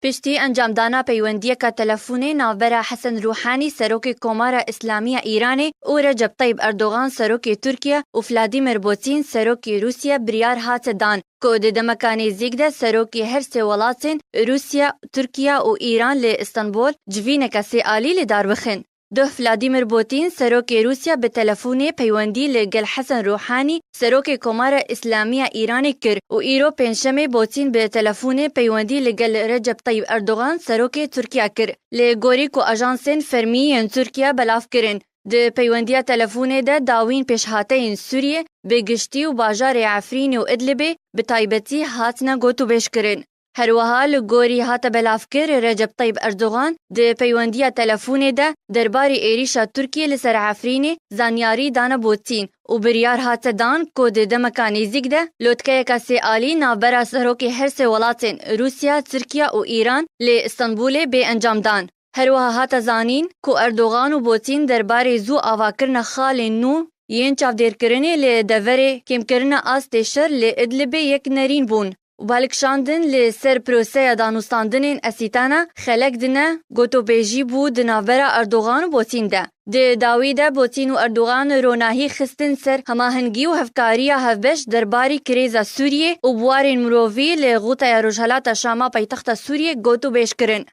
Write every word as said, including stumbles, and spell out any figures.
Piştî encamdana peywendiyeke telefonê navbera Hesen Rûhanî, serokê Komara Îslamî ya Îranê, û Recep Tayyip Erdogan, serokê Tirkiye, û Vladimir Putin, serokê Rûsya, biryar hate dan ku di demeka nêzîk de serokê her sê welatên Rûsya, Tirkiye û Îran li Îstanbul civîneke sê alî li dar bixin. Duh Vladimir Putin, serokê Rûsya, bi telefonê peywendî li gel Hesen Rûhanî, serokê Komara Îslamî ya Îranê, kir û îro Pêncşemê Putin bi telefonê peywendî li gel Recep Tayyip Erdogan, serokê Tirkiye, kir. Li gorî ku ajansên fermî yên Tirkiye belav kirin, di peywendiya telefonê de dawîn pêşhateyên Sûriyê bi giştî û bajarê Efrînê û Idlibê bi taybetî hatine gotûbêjkirin. Her wiha li gorî hate belavkir, Recep Tayyip Erdogan di peywendiya telefonê de derbarê êrîşa Tirkiyê li ser Efrînê zanyarî dane Putin û biryar hate dan ku di demeka nêzîk de lotkeyeke sê alî navbera serokê her sê welatên Rûsya, Tirkiye û Îran lê Îstanbulê bê encamdan. Her wiha hate zanîn ku Erdogan û Putin derbarê zû avakirina xalên nû yên çavdêrkirinê li deverê kêmkirina astê şer li Idlibê yek nerîn bûn û balkişandin li ser proseya danûstandinên Esîtana xelek dine gotûbêjî bû di navbera Erdogan û Putin de. Di dawî de Putin û Erdogan ronahî xistin ser hemahengî û hevkariya hevbeş derbarî krêza Sûriyê û biwarên mirovî li Xûtaya Rojhelata Şama paytexta Sûriyê gotûbêj kirin.